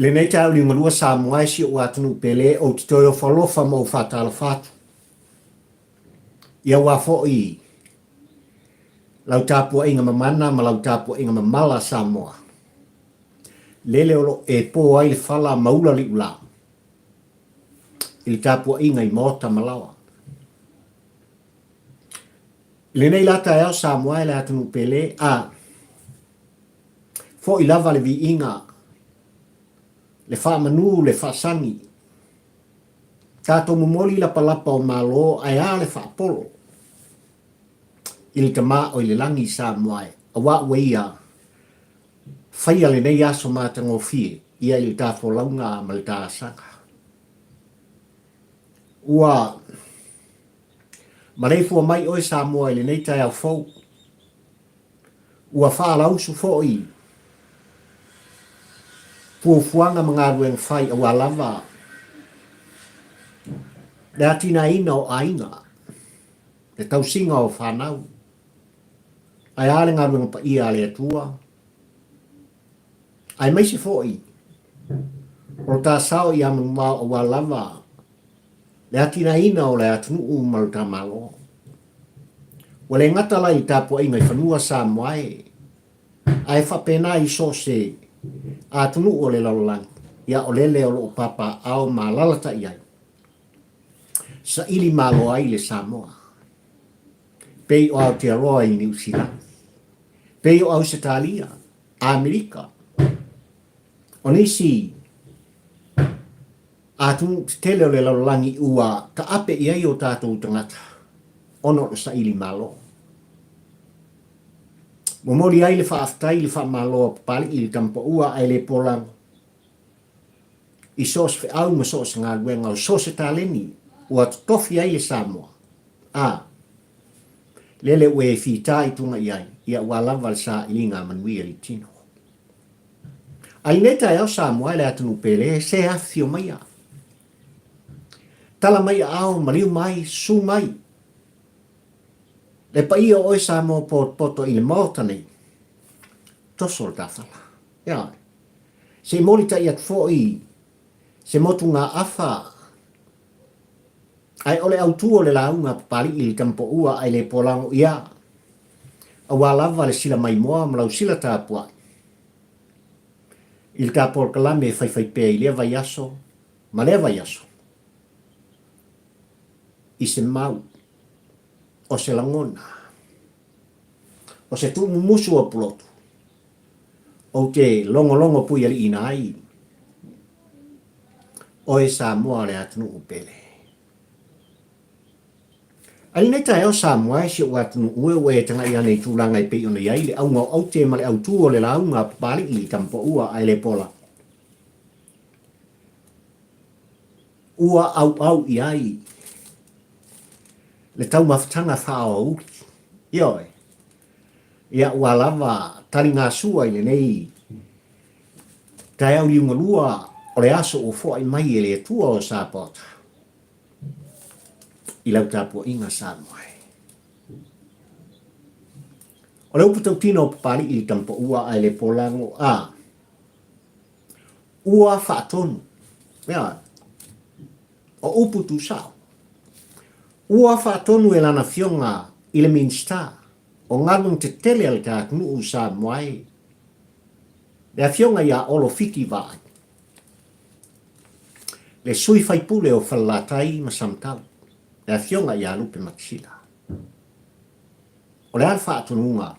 I lenei taeao liugalua Samoa e si ou atunuu pele, ou te toe ofo alofa ma ou faatalofa atu. Ia aua foi lau tapuaiga mamana ma lau tapuaiga mamala Samoa. Lele o lo o e po ai le fala ma ula liulā i le tapuaiga i maota ma laoa. I lenei la taeao Samoa e le atunuu pele, a foi lava le viiga, le faamanu, le faasagi, tatou momoli lapalapa o Malo ae a le faapolo i le Tama o i le lagi Samoa e, aua ua ia faia lenei aso matagofie ia i le ta folauga ma le ta asaga. Ua maleifua mai oe Samoa i lenei taeao fou. Ua faalausu foi fuafuaga ma galuega fai aua lava le atinaeina o aiga, le tausiga o fanau, ae a le galuega paia a le Atua, aemaise foi o lo ta sao ia Manuvao aua lava le atinaeina o le atunuu ma lo ta Malo. Ua le gata la i le tapuaiga i fanua Samoa e, ae faapena i so o se atunuu o le lalolagi, ia o lele o lo o papaaao ma alalatai ai, saili malo ai le Samoa. Pei o Aotearoa i Niu Silani, pei o Ausetalia, Amerika, o nisi atunuu tetele o le lalolagi ua taape i ai o tatou tagata ona o le saili malo. Momoli ai le faafetai i le faamalo a Papalii i le Tamapaua ae le polago i so o se feau ma so o se galuega o so o se taleni ua totofi ai le Samoa a lele ua e fita i tuga i ai ia ua lava le sailiga manuia i le tino. A i lenei taeao Samoa e le atunuu pele, se afifio maia. Tala mai aao, maliu mai, susu mai. Le paia o oe Samoa potopoto i le Maota nei, toso le tafala. Ioe. Se i molitai atu foi se motugaafa ae o le autu o le lauga a Papalii i le Tamapoua ae le polago ia, aua lava le sila maimoa ma lau sila tapuai i le ta polokalame e faifaipea i lea vaiaso ma lea vaiaso i se mau, o se lagona, o se tuumumusu o pulotu, ou te logologo puialiiina ai oe Samoa o le atunuu pele. A i lenei taeao Samoa e si ou atunuu e ua e tagai ane i tulaga e pei ona i ai le auga o aute ma le autū o le lauga a Papalii i Tamapaua ae le pola ua auau i ai le taumafataga faaoauli. Ioe, ia ua lava taligasua i lenei taeao liugalua o le aso ua foai mai e le Atua o Sapaota i lau tapuaiga Samoa e. O le upu tautino o Papalii i le Tamapaua ae le polago a ua faatonu. Ea, o upu tusao. Ua faatonu e lana afioga i le Minisita o Galuega Tetele a le ta atunuu Samoa e, le afioga ia Olo Fiti Vaai, le sui faipule o Falelatai ma Samatau, le afioga ia Lupe Matasila. O le a le faatonuga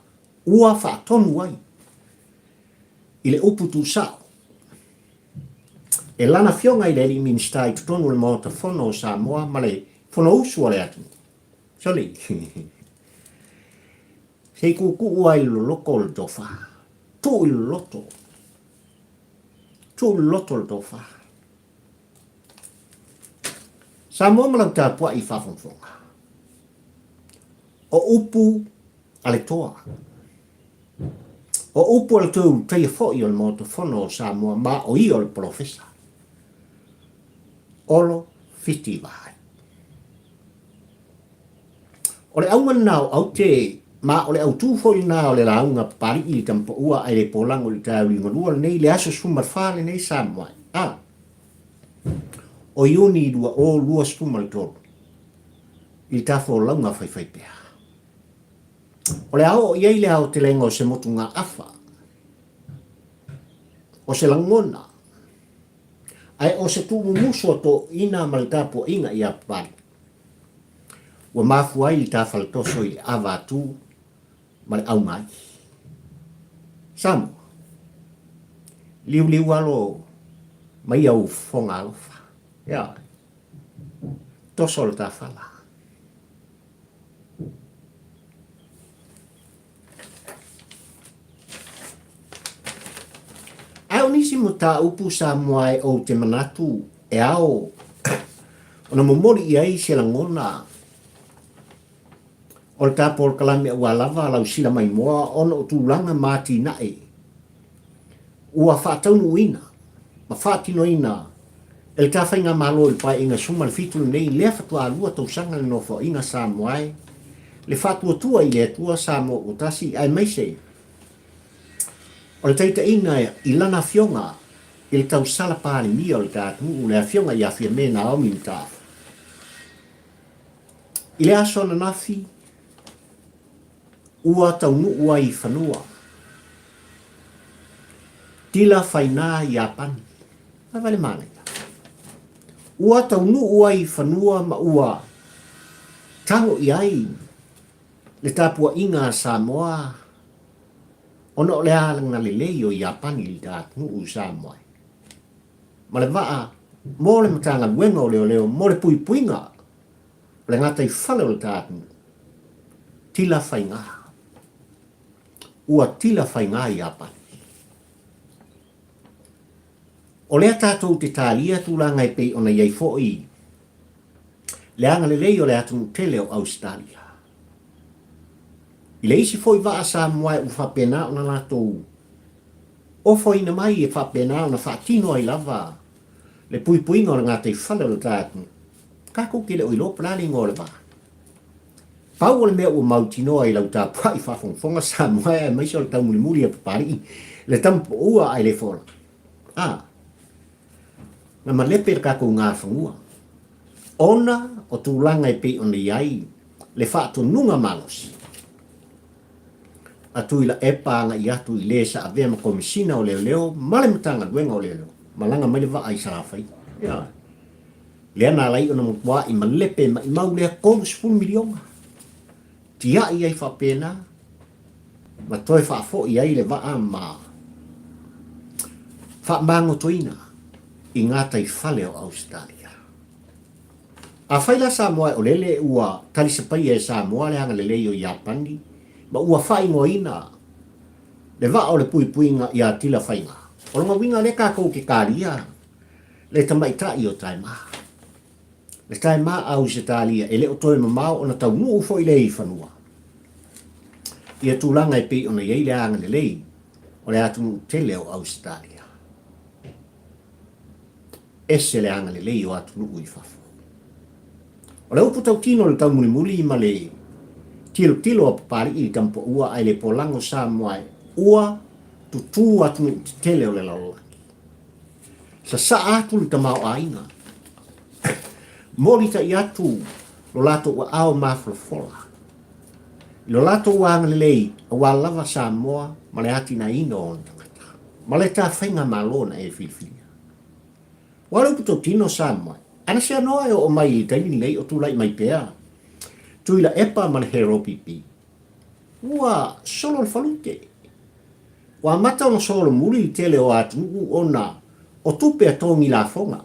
ua faatonu ai i le upu tuusao e lana afioga i le alii Minisita i totonu o le Maota Fono o Samoa ma le Fonousu a le atunuu. Soli! Se i kuukuu ai le loloto o le tofa. Tuu i le loloto. Tuu i le loloto o le tofa. Samoa ma lau tapuai i faafogafoga. O upu a le toa. O upu a le toe ulutaia foi o le Maota Fono o Samoa ma o ia o le Polofesa Olo Fiti Vaai. O le auga lena o Aute ma o le autū foi lena o le lauga a Papalii i le Tamapaua ae le polago i le taeao liugalua lenei i le aso 14 lenei Samoa. A, o Iuni 2023, i le tafolauga faifaipea. O le a oo i ai le aotelega o se motugaafa, o se lagona, ae o se tuumumusu a toeaiina ma le tapuaiga ia Papalii. Ua mafua ai le ta faletoso i le ava atu ma le auga ai. Samoa, liuliu alo mai au fofoga alofa. Ioe. Toso le ta fala. Ae o nisi mataupu Samoa e ou te manatu e ao ona momoli i ai se lagona o le ta polokalame aua lava lau sila maimoa ona o tulaga ma atinae ua faataunuuina ma faatinoina e le ta Faigamalo i le Paeaiga 17 lenei lea faatoa lua tausaga le Nofoaiga Samoa e le Faatuatua i le Atua Samoa ua Tasi aemaise o le taitaiga i lana Afioga i le tausala Palemia o le ta atunuu le Afioga ia Fiame Naomi Mataafa. I le aso ananafi ua taunuu ai i fanua. Tila Faina Iapani. Vaivai le manaia. Ua taunuu ai i fanua ma ua tago i ai le tapuaiga a Samoa ona o le agalelei o Iapani i le atunuu i Samoa ma le vaa mo le Matagaluega o Leoleo mo le puipuiga o le gataifale o le ta atunuu. Tila faiga. Ua tila faiga Iapani. O lea tatou te talia tulaga e pei ona i ai foi le agalelei o le atunuu tele o Ausetalia. I le isi foi vaa Samoa ua faapena ona latou ofoina mai e faapena ona faatino ai lava le puipuiga o le gataifale o le ta atunuu, tatou te le o iloa po o le a le igoa o le vaa. Pau o le mea ua mautinoa i lau tapuai faafogafoga Samoa aemaise o le taumulimuli a Papalii, le tama poua ae le fola. A, na malepe le tatou gafanua ona o tulaga e pei ona i ai le faatonuga malosi a Tuilaepa agai atu i le sa avea ma Komesina o Leoleo ma le Matagaluega o Leoleo, malaga mai le vaa i Salafai. Ioe. Lea na ala ai ona matua'i malepe maʻimau lea 30 miliona. Tia'i ai faapena ma toe faafo'i ai le vaa ma faamagotoina i gataifale o Ausetalia. Afai la Samoa e olele ua talisapaia e Samoa le agalelei o Iapani ma ua faaigoaina le vaa o le puipuiga ia Tila Faiga, o lona uiga lea tatou te talia Le tamaitai o Taema. Le Taema a Ausetalia e le o toe mamao ona taunuu foi lea i fanua. Ia tulaga e pei ona i ai le agalelei o le atunuu tele o Ausetalia. Ese le agalelei o atunuu i fafo. O le upu tautino i le taumulimuli ma le tilotilo a Papalii i Tamapoua ae le polago Samoa ua tutū atunuu tetele o le lalolagi. Sasaa atu le tamaoaiga. Molitai atu lo latou aao mafolafola i lo latou agalelei aua lava Samoa ma le atinaeina o ona tagata, ma le ta faigamalo na e filifilia. Ua le upu tautino Samoa, ana seanoa e oo mai i le taimi lenei o tulai mai pea Tuilaepa ma le Heropipi. Ua solo le falute. Ua amata ona solomuli le tele o atunuu ona o tupe a togi lafoga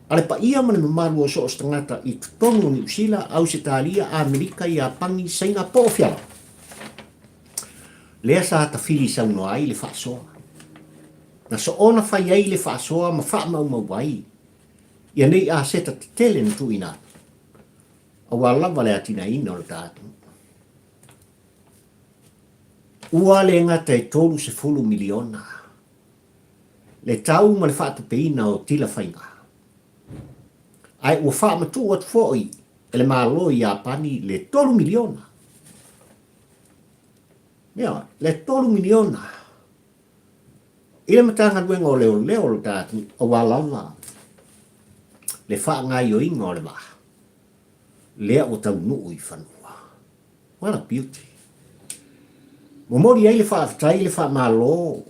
a le paia ma le mamalu o so o se tagata i totonu o Niu Sila, Ausetalia, Amerika, Iapani, Saina po o fea lava. Lea sa tafili saunoa ai le faasoa. Na soona fai ai le faasoa ma faamaumau ai ia nei aseta tetele na tuuina atu aua lava le atinaeina o le ta atunuu. Ua le gata e 30 miliona le tau ma le faatupeina o tila faiga, ae ua faamatuu atu foi e le Malo i Iapani le 3 miliona. Ioe, le 3 miliona. I le Matagaluega o Leoleo o le ta atunuu, aua lava le faagaoioiga o le vaa lea ua taunuu i fanua. What a beauty! Momoli ai le faafetai le faamalo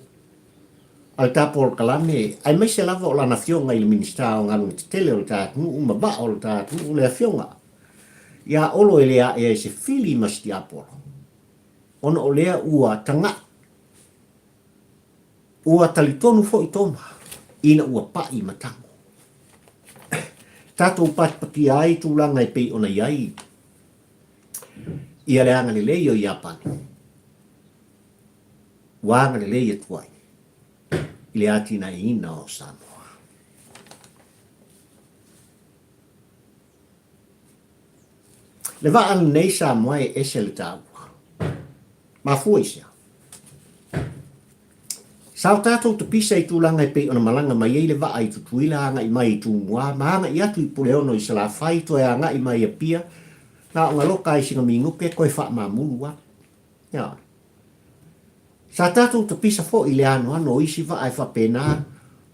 a le ta polokalame aemaise lava o lana afioga i le Minisita o Galuega Tetele o le ta atunuu ma vaa o le ta atunuu le afioga ia Olo e le ae ai se fili ma se tiapolo ona o lea ua taga'i Ua talitonu foi Toma ina ua paʻi ma tago. Tatou patipatia ai tulaga e pei ona i ai ia le agalelei o Iapani, ua agalelei atu ai i le atinaeina o Samoa. Le vaa lenei Samoa e ese le taua. Mafua i sea? Sa o tatou tapisa i tulaga e pei ona malaga mai ai le vaa i Tutuila agai mai i Tumua ma agai atu i Puleono i Salafai toe agai mai i Apia na o galoka ai sina minupe toe faamamulu atu. Ioe. Sa tatou tapisa foi i le anoano o isi vaa e faapena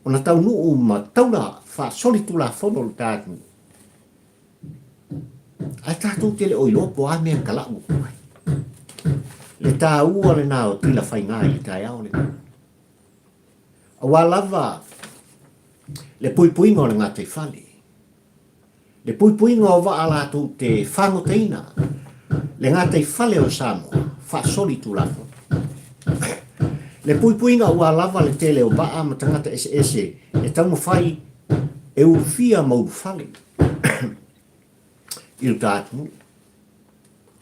ona taunuu ma taula faasolitulafono le ta atunuu. Ae tatou te le o iloa po o a mea na talau atu ai. Le taua lena o tila faiga i le taeao lenei. Aua lava le puipuiga o le gataifale, le puipuiga o vaa latou te fagotaina le gataifale o Samoa faasoli Tulafono. Le puipuiga aua lava le tele o vaa ma tagata eseese e taumafai e ulufia ma ulufale i lo ta atunuu.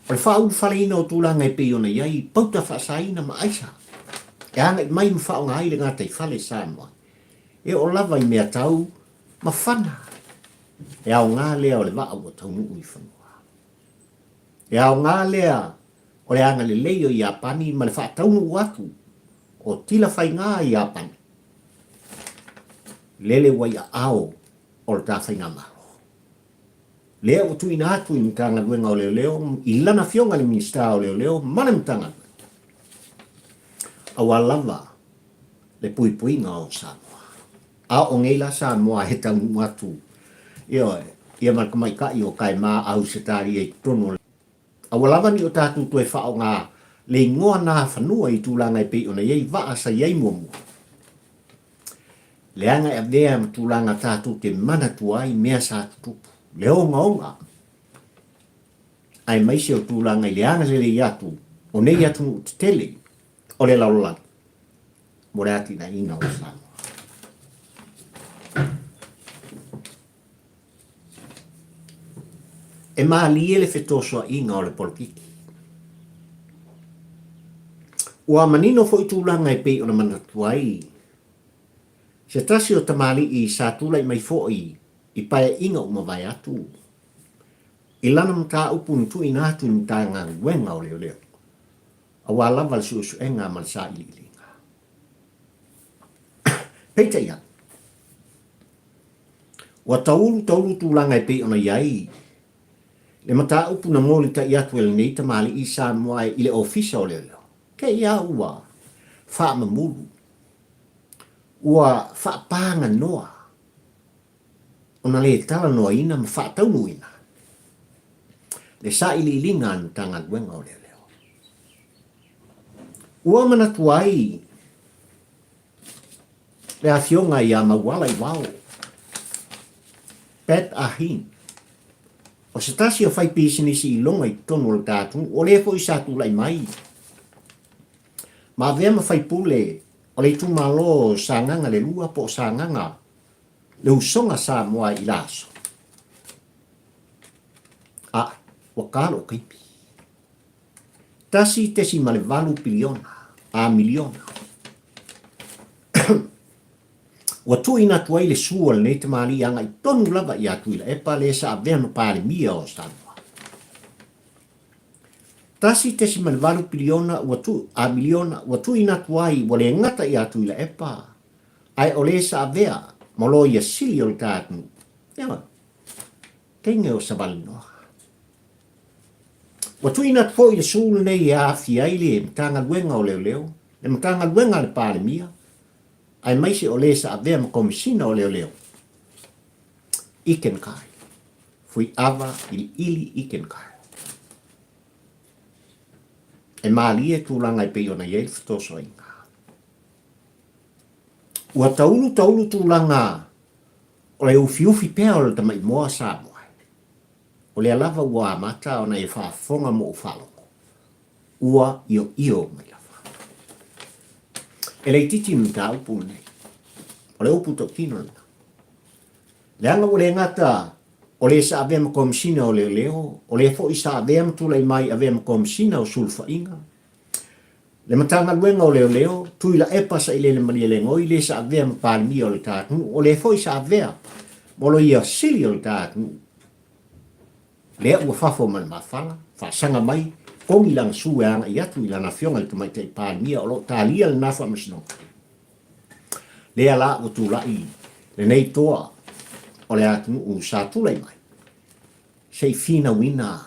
O le faaulufaleina o tulaga e pei ona i ai pauta faasaina ma aisa e agai mai ma faaaoga ai le gataifale Samoa, e oo lava i mea tau mafana e aoga lea o le vaa ua taunuu i fanua. E aoga lea o le agalelei o Iapani ma le faataunuu atu o tila faiga i Iapani, lele ua i aao o le ta faigamalo. Lea ua tuuina atu i le Matagaluega o Leoleo i lana Afioga i le Minisita o Leoleo ma le Matagaluega aua lava le puipuiga o Samoa. A o nei la Samoa e taunuu atu, ioe, ia ma le tamaitai o Kaema Ausetalia i totonu o le Aua lava ne i o tatou toe faaaoga le igoa na fanua i tulaga e pei ona i ai vaa sa i ai muamua. Leaga e avea ma tulaga tatou te manatua ai mea sa tutupu, le ogaoga, aemaise o tulaga i le agalelei atu o nei atunuu tetele o le lalolagi mo le atinaeina o Samoa. E malie le fetosoaʻiga o le polokiki. Ua manino foi tulaga e pei ona manatu ai se tasi o tamalii sa tulai mai foi i paeaiga ua mavae atu i lana mataupu na tuuina atu i le Matagaluega o Leoleo aua lava le suesuega ma le sailiiliga. Peitai ane, Ua taulu taulu tulaga e pei ona i ai le mataupu na molitai atu e lenei tamalii Samoa i le Ofisa o Leoleo, kei a ua faamamulu, ua faapaganoa ona le talanoaina ma faataunuuina le sailiiliga a le Matagaluega o Leoleo. Ua manatu ai Le Afioga ia Mauala Ivao Pat Ahin, o se tasi o faipisinisi i loga i totonu o le ta atunuu, o le foi sa tulai mai ma avea ma faipule o le itumalo o Sagaga le Lua po o Sagaga le Usoga Samoa i la aso. A, ua ka lou taimi. 1.8 piliona, a miliona. Ua tuuina atu ai le su a lenei tamalii agai tonu lava ia Tuilaepa le sa avea ma Palemia o Samoa. 1.8 piliona ua tu, a miliona ua tuuina atu ai ua le gata ia Tuilaepa ae o le sa avea ma loia sili o le ta atunuu. Ioe. Teine o Savalinoa. Ua tuuina atu foi le su lenei e aafia ai le Matagaluega o Leoleo, le Matagaluega a le Palemia, aemaise o le sa avea ma Komesina o Leoleo i Ken Kyle. Fuiava iliili i Ken Kyle. E malie tulaga e pei ona i ai le fetosoaina. Ua taulu taulu tulaga o le ufiufi pea o le tamaimoa Samoa. O lea lava ua amata ona e faafofoga ma ou faalogo, ua ioio mai lava. E le itiiti le mataupu lenei. O le upu tautino lena. Leaga ua le gata o le sa avea ma Komesina o Leoleo, o lea foi sa avea ma tulai mai avea ma Komesina o Sulufaiga, le Matagaluega o Leoleo, Tuilaepa Sailele Malielegaoi le sa avea ma Palemia o le ta atunuu, o lea foi sa avea ma Loia Sili o le ta atunuu. Lea ua fafo ma le mafala, faasaga mai, kogi lana su e agai atu i lana afioga i le Tamaitai Palemia o lo o talia lena faamasinoga. Lea la ua tulai lenei toa o le atunuu sa tulai mai se i finauina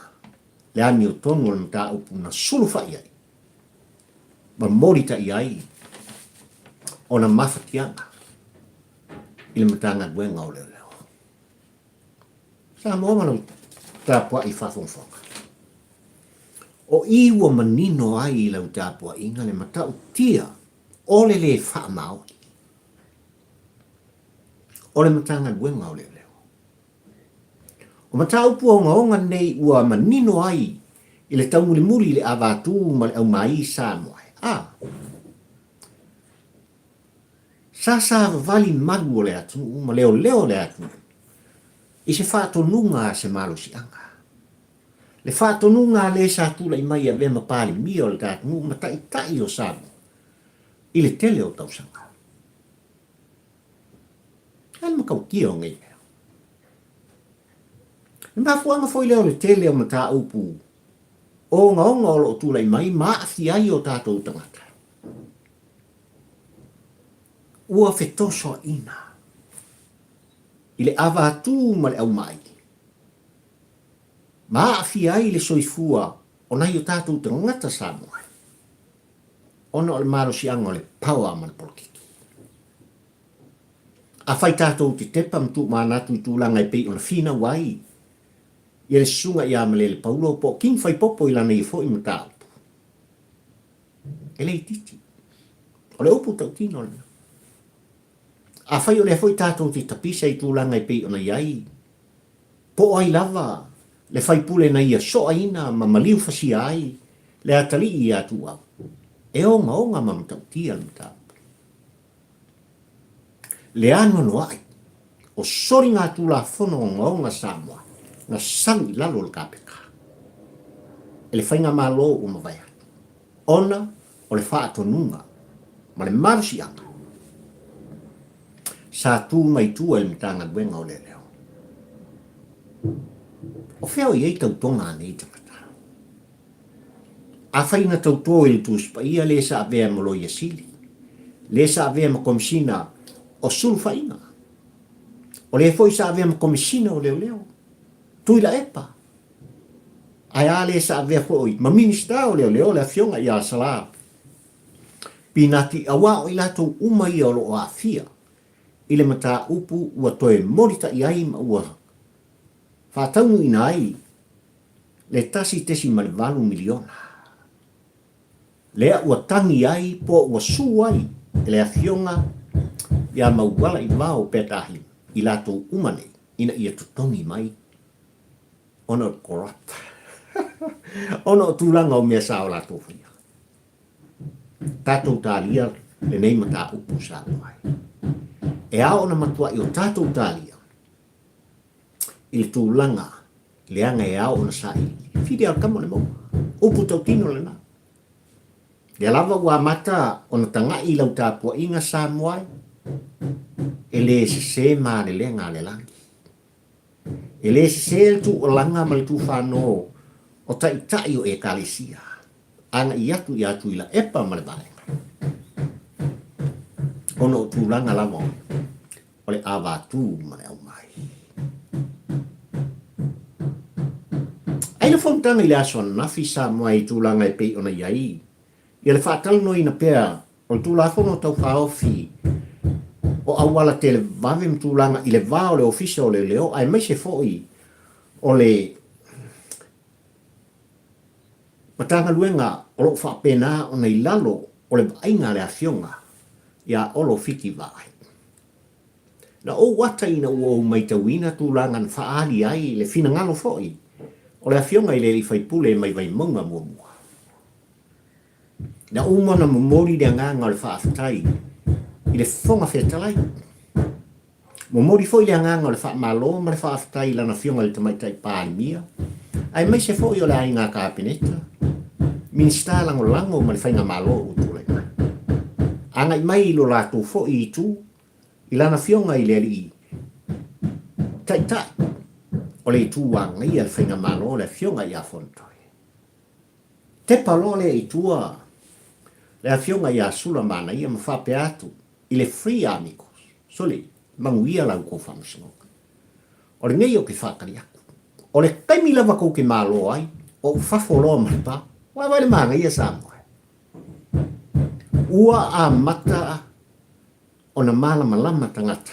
le amiotonu o le mataupu na sulufai ai ma molitai ai ona mafatiaga i le Matagaluega o Leoleo. Samoa ma lau tapuai faafogafoga. O i ua manino ai i lau tapuaiga le matautia o le lē faamaoni o le Matagaluega o Leoleo. O mataupu ogaoga nei ua manino ai i le taumulimuli i le avatū ma le aumāi Samoa e a sa savavali malu o le atunuu ma leoleo o le atunuu i se faatonuga a se malosiaga. Le faatonuga a le sa tulai mai e avea ma Palemia o le ta atunuu ma taitai o Samoa i le tele o tausaga. A le matautia o nei mea. Le mafuaaga foi lea o le tele o mataupu ogaoga o lo o tulai mai ma aafia ai o tatou tagata. Ua fetosoaina i le avatū ma le aumai ma aafia ai le soifua o nai o tatou tagata Samoa ona o le malosiaga o le power ma le polokiki. Afai tatou te tepa ma tuumanatu i tulaga e pei ona finau ai ia le Susuga ia Malele Paulo po o King Faipopo i lana ia foi mataupu, e le itiiti. O le upu tautino lena. Afai o lea foi tatou te tapisa i tulaga e pei ona i ai, po o ai lava le faipule na ia soaina ma maliu fasia ai le atalii ia Tuuau, e ogaoga ma matautia le mataupu. Le anoanoai o soligatulafono ogaoga Samoa na salu i lalo o le kapeka e le faigamalo ua mavae atu, ona o le faatonuga ma le malosiaga sa tu mai tua i le Matagaluega o Leoleo. O fea o i ai tautoga a nei tagata? Afai na tauto i le Tusi Paia le sa avea ma Loia Sili, le sa avea ma Komesina o Sulufaiga, o le foi sa avea ma Komesina o Leoleo, Tuilaepa, ae a le sa avea foi ma Minisita o Leoleo le Afioga ia Sala Pinati auā o i latou uma ia o lo o aafia i le mataupu ua toe molitai ai ma ua faataunuuina ai le $1.8 miliona lea ua tagi ai po ua su ai e le Afioga ia Maualaivao Peta Him i latou uma nei ina ia totogi mai ona o le corrupt ona o tulaga o mea sa o latou faia. Tatou talia lenei mataupu Samoa ai. E ao ona matuai o tatou talia i le tulaga leaga e ao ona saili. Fili a le tama o le mauga. Upu tautino lena. Lea lava ua amata ona tagai i lau tapuaiga Samoa ai, e le sese malelega a le lagi. E le sese le tuualaga ma le tufano o taitai o Ekalesia agai atu ia Tuilaepa ma le vaega ona o tulaga lava o le avatū ma le aumai. Ai le fonotaga i le aso ananafi Samoa i tulaga e pei ona i ai ia le faatalanoaina pea o le Tulafono Tau Faaofi o auala televave ma tulaga i le va o le Ofisa o Leoleo aemaise foi o le Matagaluega o lo o faapena ona i lalo o le vaaiga a le Afioga ia Olo Fiti Vaai. Na ou ata ina ua ou maitauina tulaga na faaali ai le finagalo foi o le Afioga i le alii faipule mai Vaimauga muamua. Na uma ona momoli le agaga o le faafetai i le Fofoga Fetalai. Momoli foi le agaga o le faamalo ma le faafetai i Lana Afioga i le Tamaitai Palemia, aemaise foi o le Aiga Kapeneta, Minisita Lagolago ma le Faigamalo ua tulai mai. Agai mai i lo latou foi itu i Lana Afioga i le Alii Taitai o le Itu Agaia le Faigamalo le Afioga ia Fonotoe. Tepa loa lea i tua le Afioga ia Sula Manaia ma faapea atu i le Free Amigos, Sole, manuia la outou faamasinoga. O lenei ou te faatali atu. O le taimi lava tou te malo ai, ou fafo loa ma le pa. Ua vaai le manaia Samoa. Ua amata ona malamalama tagata,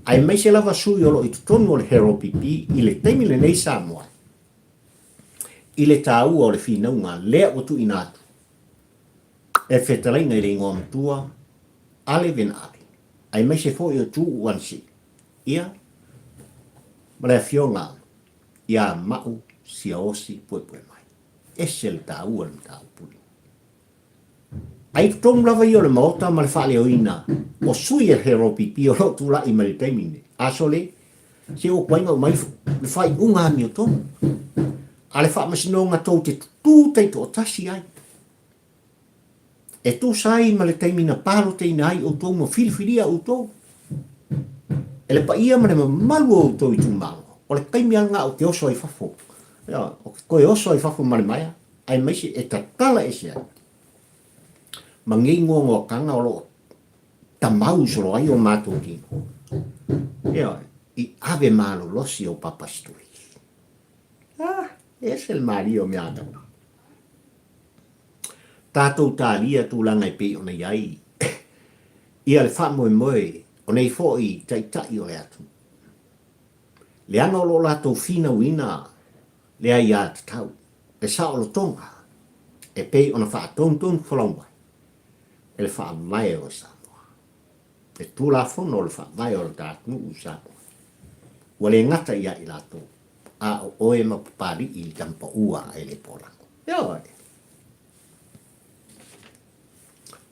aemaise lava sui o lo o i totonu o le HRPP i le taimi lenei Samoa, i le taua o le finauga lea ua tuuina atu e fetalaiga i le igoa matua Ale Vena Ale, aemaise foi o Tuuu Ansi, ia, ma le afioga ia Ma'u Siaosi Puepuemai. Ese le taua o le mataupu lenei. A i totonu lava ia o le Maota ma le faaleoina o sui a le HRPP o lo o tulai mai i le taimi lenei, a sole, se ua tuai ona aumai le faaiuga amiotonu a le Faamasinoga tou te tutū taitoatasi ai. E tusa ai ma le taimi na palotaina ai outou ma filifilia outou e le paia ma le mamalu o outou itumalo, o le taimi lava lena ou te oso ai i fafo, ou te toe oso ai i fafo ma le maea, aemaise e tatala ese ai ma nei noanoataga o lo o tamau solo ai o matou tino, ioe, i ave malolosi o Papasituli. Ah, e ese le malie o mea atau. Tatou talia tulaga e pei ona i ai ia le faamoemoe o nei foi taitai o le atunuu. Leaga o lo o latou finauina le aiatatau, le saolotoga e pei ona faatonutonu folau mai e le Faavae o Samoa. Le Tulafono o le Faavae o le ta atunuu i Samoa. Ua le gata ia i latou, a o oe ma Papalii i le tamapaua a Elepolago. Ioe.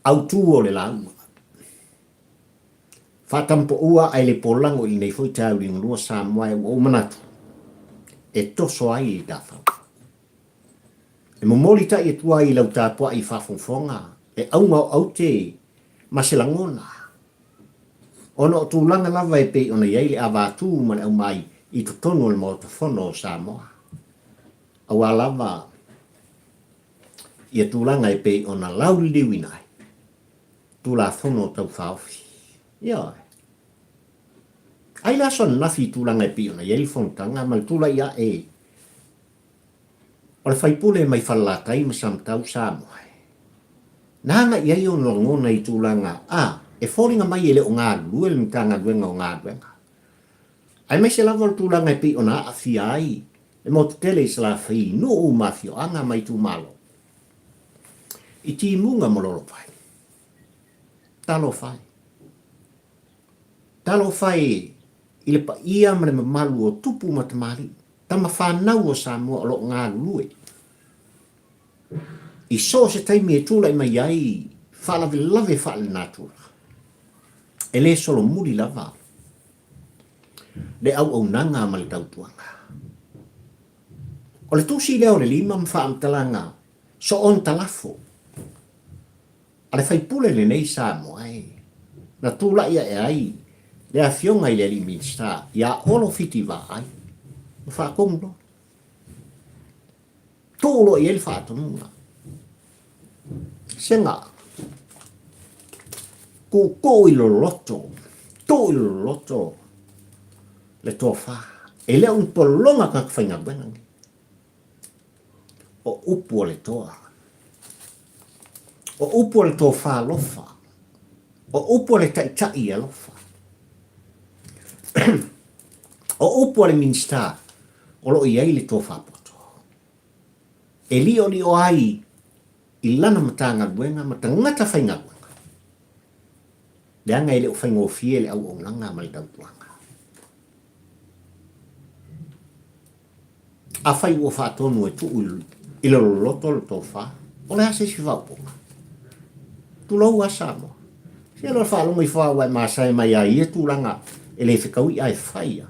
Autu o le lauga. Faatamapaua a Elepolago i lenei foi taeao liugalua Samoa e ua ou manatu e toso ai le tafau. E momoli taʻi atu ai i lau tapuaʻi faafogafoga le auga o aute ma se lagona, ona o tulaga lava e pei ona i ai le avatū ma le aumai i totonu o le Maota Fono o Samoa, aua lava ia tulaga e pei ona lauliliuina ai Tulafono Tau Faaofi. Ioe. Ai le aso ananafi i tulaga e pei ona i ai le fonotaga ma le tulai aʻe O le faipule mai Falelatai ma Samatau Samoa e na agai i ai ona lagona i tulaga a e foliga mai e le o galulue le Matagaluega o Galuega, aemaise lava o le tulaga e pei ona aafia ai le motu tele i Salafai i nuu ma afioaga ma itumalo i timuga ma Lolowai. Talofa e. Talofa e i le paia ma le mamalu o tupu ma tamalii. Tama fanau o Samoa o lo o galulue i so o se taimi e tulai mai ai faalavelave faalenatura, e le solomuli lava le auaunaga ma le tautuaga. O le tusi lea o le lima ma faamatalaga soon talafo A le faipule lenei Samoa e, na tulai ae ai le afioga i le alii Minisita ia Olo Fiti Vaai ma faatonu loa. Tuu loa i ai le faatonuga. Sega, tuutuu i loloto, tuu i loloto le tofa. E le o ni pologa tagata faigaluega nei. O upu a le toa. O upu a le tofa alofa. O upu a le taitai e alofa. O upu a le Minisita o lo o i ai le tofa poto. E liolio ai i lana Matagaluega ma tagata faigaluega, leaga e le o faigofie le auaunaga ma le tautuaga. Afai ua faatonu e tuu i le loloto le tofa, o le a se isi faaupuga? Tulou a Samoa. Se loa faalogo ifo a ua e masae mai a ia tulaga e le fetaui ae fai a.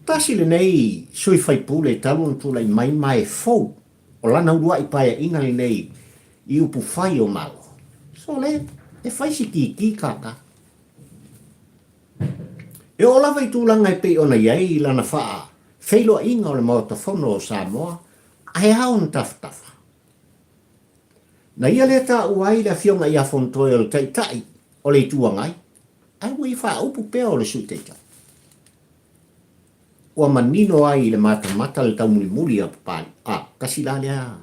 Tasi lenei sui faipule talu ona tulai mai ma e fou o lana uluai paeaiga lenei i upu fai o Malo. Sole, e fai si kiki kaka. E oo lava i tulaga e pei ona i ai lana faafeiloaiga o le Maota Fono o Samoa ae ao ona tafatafa. Na ia lea taua ai le Afioga ia Fonotoe o le Taitai o le Itu Agai, ae ua ia faaupu pea o le Sui Taitai. Ua manino ai i le matamata le taumulimuli a Papalii, a, kasi la lea,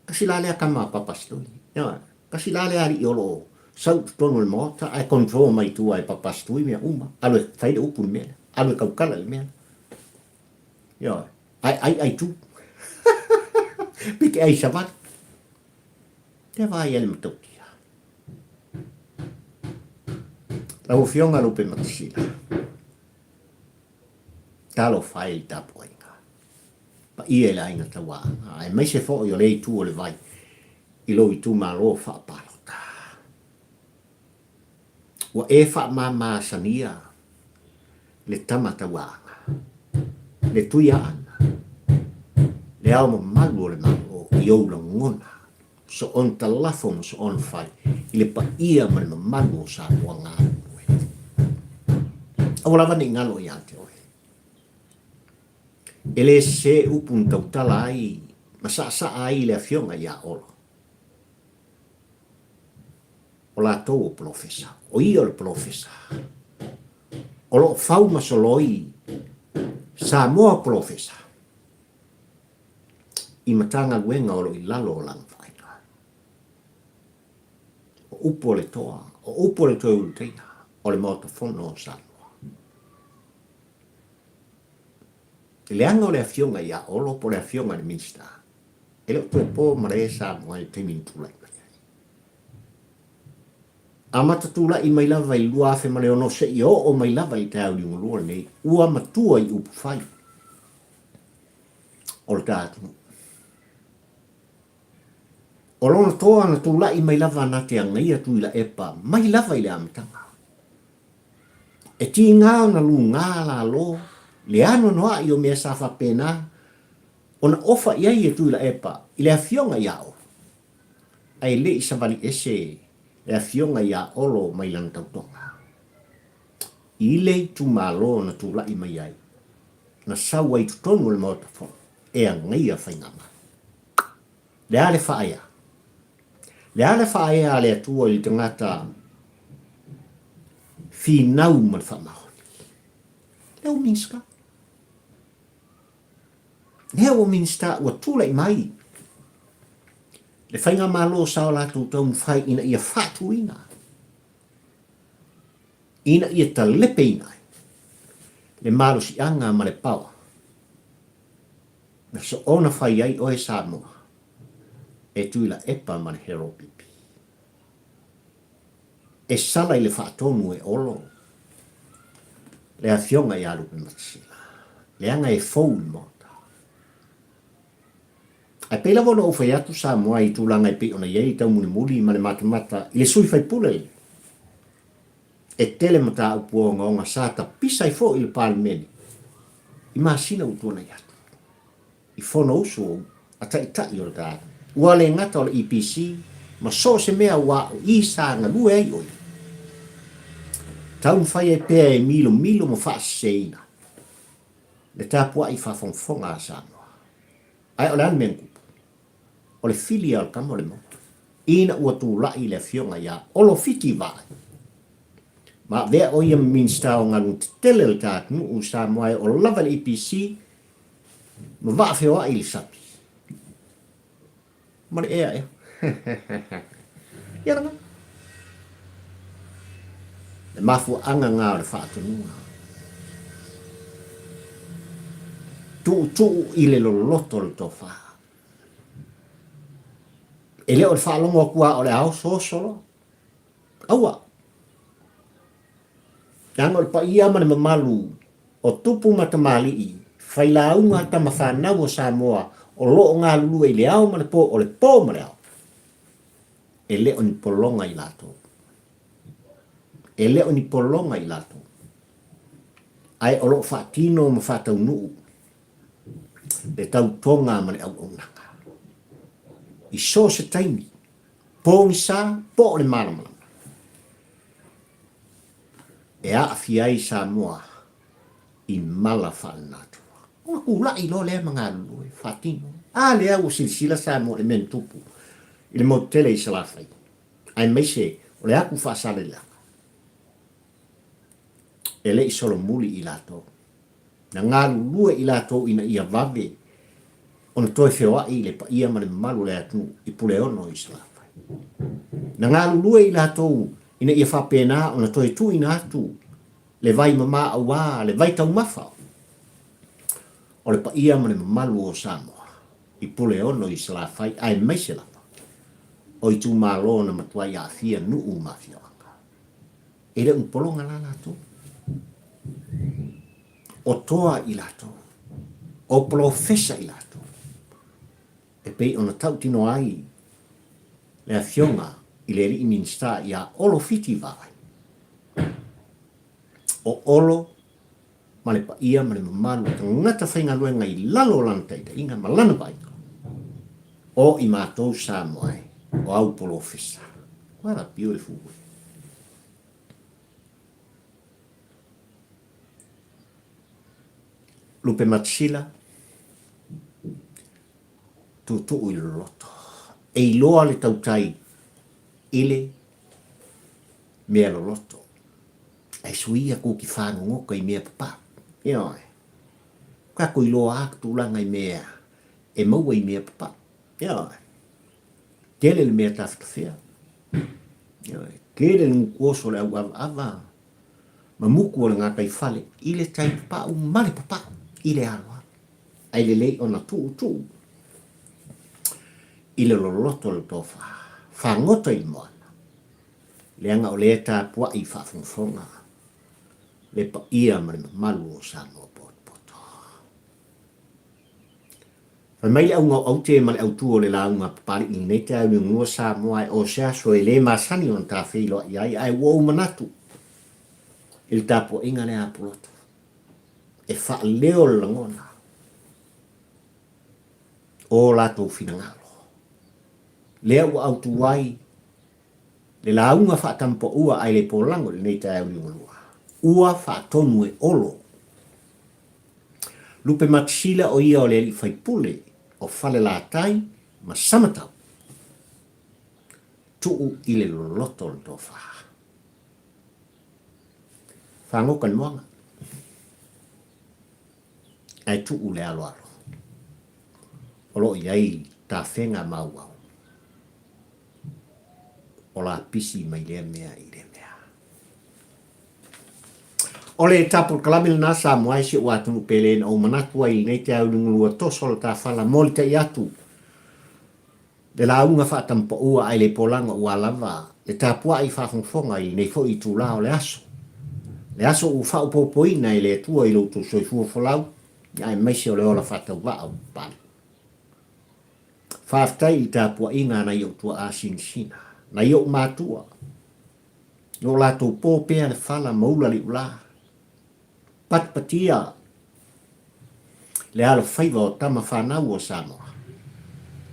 kasi la lea tama a Papasitoi. Ioe. Kasi la lea alii o lo o sau i totonu o le Maota ae control mai tua e Papasitui mea uma, alu e fai le upu i le mea lea, alu e tautala i le mea lea. Ioe. Ae ai ai tu. Peke ai savali. Te vaai ai le matautia. Lau Afioga Lupematasila, talofa e i le tapuaiga. Paia i le aiga tauaana, aemaise foi o lea itu o le vai i lou itumalo faapalota. Ua e faamamaasania le tama tauaana, le Tuiaana, le Ao Mamalu o le Malo i ou lagona, soona talafo ma soona fai i le paia ma le mamalu o Samoa galulue. Aua lava ne i galo ia te oe. E le sese upu na tautala ai ma saasaa ai le Afioga ia Olo. O latou o polofesa. O ia o le polofesa. O lo o fau ma soloi Samoa polofesa i Matagaluega o lo o i lalo o lana vaaiga. O upu o le toa, o upu o le toe ulutaia, o le Maota Fono o Samoa. I le aga o le Afioga ia Olo po o le Afioga i le Minisita, e le o toe po malae Samoa i le taimi na tulai mai ai. Amata tulai mai lava i le 2006 seia oo mai lava i le taeao liugalua lenei, ua matua i upufai o le ta atunuu. O lona toa na tulai mai lava na te agaia Tuilaepa mai lava i le amataga. E tiga ona lugā lalo le anoanoai o mea sa faapena ona ofa i ai e Tuilaepa i le afioga ia Olo, ae le i savali ese le afioga ia Olo mai lana tautoga. I le itumalo na tulai mai ai, na sau ai i totonu o le Maota Fono e agaia Faigamalo. Le a le faaea? Le a le faaea a le Atua i le tagata finau ma le faamaoni? Lea ua Minisita. Lea ua Minisita ua tulai mai le Faigamalo sa o latou taumafai ina ia faatuina, ina ia talepeina ai le malosiaga ma le power Na soona fai ai oe Samoa e Tuilaepa ma le Hero Pipi. E sala i le faatonu e Olo le afioga ia Lupematasila, leaga e fou i le Maota. Ae pei lava ona ou fai atu Samoa i tulaga e pei ona i ai le taumulimuli ma le matamata i le sui faipule lenei. E tele mataupu ogaoga sa tapisa ai foi le Palemene i masina ua tuanai atu, i Fonousu a Taitai o le ta Ua le gata o le EPC ma so o se mea ua o i sa galue ai o ia. Taumafai ai pea e milomilo ma faaseseina le tapuai faafogafoga a Samoa. Ae o le a le mea na tupu? O le fili a o le tama o le maua. Ina ua tulai le afioga ia Olo Fiti Vaai, ma avea o ia ma Minisita o Galuega Tetele o le ta atunuu Samoa e oo lava i le EPC ma vaa feoai i le sami. Ma le ea ea. Ia lena. Le mafuaaga lena o le faatonuga. Tuutuu i le loloto o le tofa. E le o le faalogo atu lava o le a oso oso loa. Aua. Leaga o le paia ma le mamalu o tupu ma tamalii, failauga tama fanau o Samoa o lo o galulue i le ao ma le po, o le po ma le ao, e le o ni pologa i latou. E le o ni pologa i latou. Ae o lo o faatino ma faataunuu le tautoga ma le auaunaga. I so o se taimi, pogisa po o le malamalama, e aafia ai Samoa i mala faalenatura. Ona tulai loa lea ma galulue, faatino. A lea ua silasila Samoa i le mea na tupu i le motu tele i Salafai, aemaise o le atu faasaleleaga. E le i solomuli i latou. Na galulue i latou ina ia vave ona toe feoai le paia ma le mamalu o le atunuu i Puleono i Salafai. Na galulue i latou ina ia faapena ona toe tuuina atu le vai mama auā le vai taumafa o le paia ma le mamalu o Samoa i Puleono i Salafai aemaise lava o itumalo na matuai aafia nuu ma afioaga. E le o ni pologa la latou. O toa i latou. O polofesa i latou. E pei ona tautino ai le afioga i le alii Minisita ia Olo Fiti Vaai. O Olo ma le paia ma le mamalu o tagata faigaluega i lalo o lana taitaiga ma lana vaaiga. O i matou Samoa e, o au polofesa. What a beautiful word. Lupematasila, tuutuu i le loloto. E iloa le tautai i le mea loloto. Ae suia kou ki whāngongoka i mea papa. Ioe. Ka ko iloa a tulaga i mea e maua i mea papa. Ioe. Tele le mea tafetafea. Ioe. Tele le gukuoso o le auavaava ma muku o le gataifale i le tai papau ma le papau i le aloalo. Ae lelei ona tuutuu i le loloto o le tofa. Fagota i le moana. Leaga o lea e tapuai faafogafoga le paia ma le mamalu o Samoa potopoto. Fai mai le auga o aute ma le autu o le lauga a Papalii i lenei taeao i Liugalua Samoa e o se aso e le masani ona ta feiloai ai ae ua ou manatu i le tapuaiga lea a Puloto e faaleo le lagona o latou finagalo lea ua autu ai le lauga faatampaua ae le polago i lenei taeao liugalua ua faatonu e Olo Lupematasila o ia o le alii faipule o Falelatai ma Samatau. Tuu i le loloto o le tofa. Fagoka le moana. Ae tuu le aloalo. O lo o i ai tafega maauau o lapisi mai lea mea i lea mea. O le tapolokalame lena Samoa e si ou atunuu pele na ou manatu ai i lenei taeao i luga lua toso o le tafala molitai atu le lauga faatampaua ae le polaga ua lava le tapuai faafogafoga i lenei foi itula o le aso. Le aso ua faaopoopoina e le Atua i lo outou soifua folau aemaise o le ola faatauvaa o Papalii. Faafetai i le tapuaiga a nai ou tuaa sinasina, nai ou matua, No latou po pea le fala ma ula le iulā. Patipatia le alofaiva o tama fanau o Samoa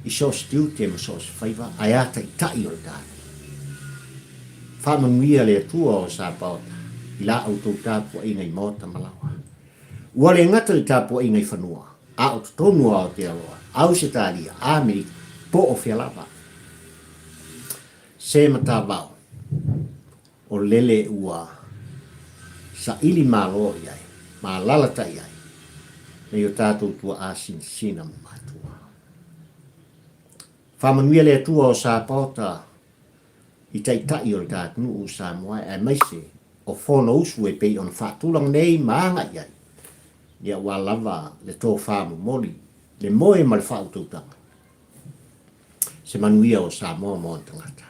i so o se tiute ma so o se faiva ae a taitai o le tatou. Faamanuia le Atua o Sapaota i la outou tapuaiga i maota ma laoa. Ua le gata i le tapuaiga i fanua, a o totonu o Aotearoa, Ausetalia, Amerika, po o fea lava. Se matavao, o lele ua saili malo i ai ma alalatai ai nei o tatou tuaa sinasina ma matua. Faamanuia le Atua o Sapaota i Taitai o le ta atunuu o Samoa aemaise o Fonousu e pei ona faatulaga nei ma agai ai, ia aua lava le tofa momoli, le moe ma le faautautaga, se manuia o Samoa ma ona tagata.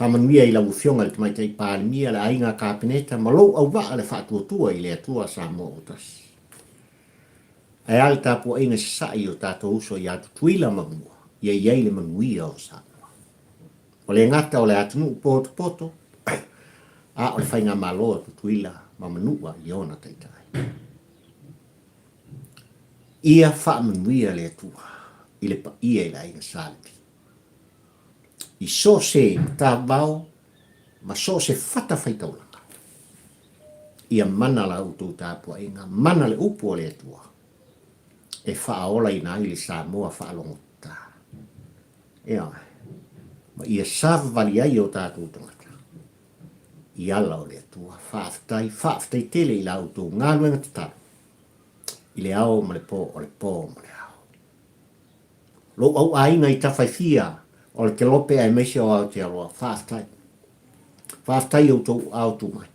Faamanuia i lau Afioga i le Tamaitai Palemia, le Aiga Kapeneta ma lou auvaa le faatuatua i le Atua Samoa ua tasi. Ae a le tapuaiga sasae i o tatou uso ia Tutuila ma Manua, ia i ai le manuia o Samoa. Ua le gata o le atunuu potopoto, a o le faigamalo a Tutuila ma Manua i ona taitai. Ia faamanuia le Atua i le paia i le aiga Sa Levi. I so o se matavao ma so o se fatafaitaulaga, ia mana la outou tapuaiga, mana le upu a le Atua e faaolaina ai le Samoa faalogotata. Ioe. Ma ia savavali ai o tatou tagata i ala o le Atua. Faafetai, faafetai tele i la outou galuega tatalo i le ao ma le po, o le po ma le ao. Lou au aiga i tafa e fia o le Kelope aemaise o Aotearoa, faafetai. Faafetai i outou ao tu mai.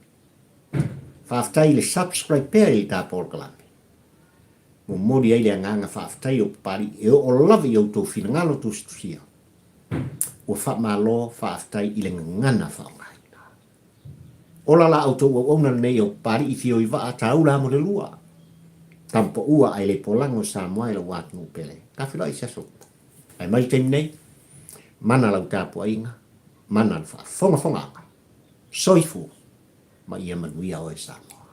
Faafetai i le subscribe pea i le ta polokalame. Momoli ai le agaga faafetai o Papalii e oo lava i outou finagalo tusitusia. Ua faamalo faafetai i le gagana faaaogaina. Ola la outou auauna lenei o Papalii Fio i Vaa Taula mo le lua. Tamapaua ae le polago Samoa e lou atunuu pele. Ta feiloai i se aso. Ae mai le taimi nei, mana lau tapuaiga, mana le faafogafogaaga. Soifua ma ia manuia oe Samoa.